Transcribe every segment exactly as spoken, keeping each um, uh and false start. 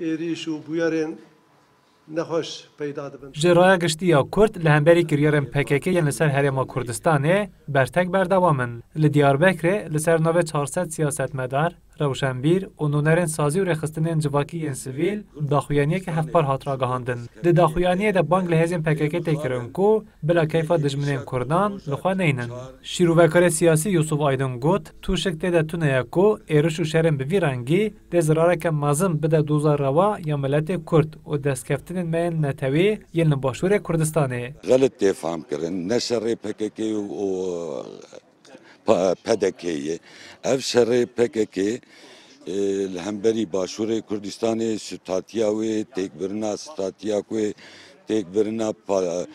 Êrîş û bûyerên nexweş peyda dibin. Ji raya giştî ya Kurd li hemberî kiryarên P K K yên li ser Herêma Kurdistanê bertek berdewam in. Li Diyarbekirê li ser navê çar sed siyasetmedar, rewşenbîr û nûnerên sazî û rêxistinên civakî yên sivîl daxuyaniyeke hevpar hat ragihandin. Di daxuyaniyê de bang li hêzên P K K tê kirin ku bila keyfa dijminên Kurdan li xwe neynin. Şîrovekarê siyasî Yusuf Aydin got, tûşik tê de tune ye ku êriş û şerên bi vî rengî dê zirareke mezin bide doza rewa ya miletê Kurd û destkeftinên me yên netewî yên li Başûrê Kurdistanê. Xelet tê fam kirin, ne şerê P K K û, û pa-, P D K ye. Ev şerê P K K, e, li hemberî Başûrê Kurdistanê, statiya wê, têkbirina statiya ku têkbirina pa-,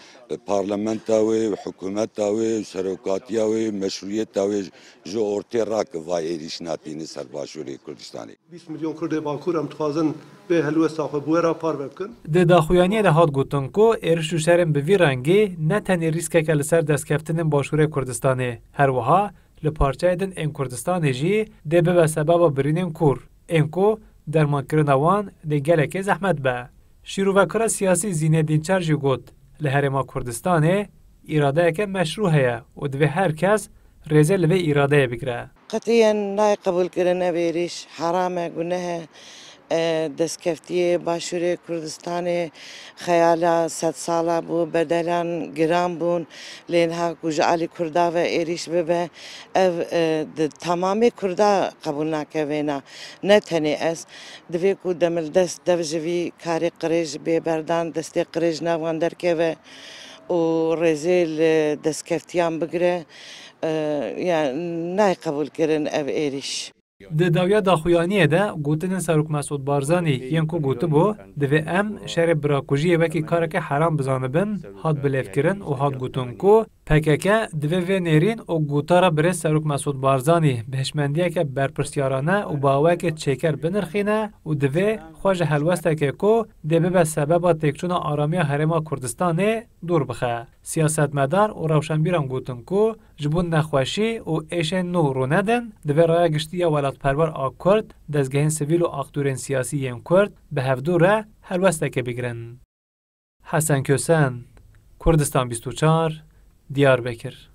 parlamenta wê, hikûmeta wê, serokatiya wê, meşrûyeta wê ji ortê rakir va êrîş natîne ser Başûrê Kurdistanê. Bîst milyon Kurdê Bakur em dixwazin vê helwesta xwe bi we re parve bikin. Di daxuyaniyê de hat gotin ku êriş û şerên bi vî rengî ne tenê rîskeke li ser destkeftinên Başûrê Kurdistanê, her wiha li parçeyê din ên Kurdistanê jî dê bibe sebeba birînên kûr, ên ku dermankirina wan dê gelekê zehmet be. Şîrovekara siyasî Zînedîn Çer jî got, li Herêma Kurdistanê îradeyeke meşrû heye û divê her kes rêzê li vê îradeyê bigire. Qetiyen nayê qebûlkirin ev êrîş, heram e, guneh e. E, destkeftiyê Başûrê Kurdistanê xeyala sedsala bû, bedelan giran bûn, lê niha ku ji alî Kurda ve êrîş bibe, ev, e, di temamê Kurda qebûl nake vêna. Ne tenê ez. Divê ku demildest dev ji vî karê qirêj bê berdan, destê qirêj nav wan derkeve û rêzê li destkeftiyan bigire. E, ya nayê qebûlkirin ev êrîş. Di dawiya daxuyaniyê de gotinên Serok Mesûd Barzanî yên ku gotibû, divê em şerê birakujiyê wekî kareke heram bizanibin, hat bilêvkirin û hat gotin ku P K K divê vê nêrîn û gotara birêz Serok Mesûd Barzanî bi hişmendiyeke berpirsyarane û bi awayeke çêker binirxîne û divê xwe ji helwestekê ku dê bibe sebeba têkçûna aramiya Herêma Kurdistanê dûr bixe. Siyasetmedar û rewşenbîran gotin ku ji bo nexweşî û êşên nû rûnedin, divê raya giştî ya welatperwer a Kurd, dezgehên sivîl û aktûrên siyasî yên Kurd bi hevdû re helwestekê bigirin. Hesen Kösen, Kurdistan bîst û çar, Diyarbekir.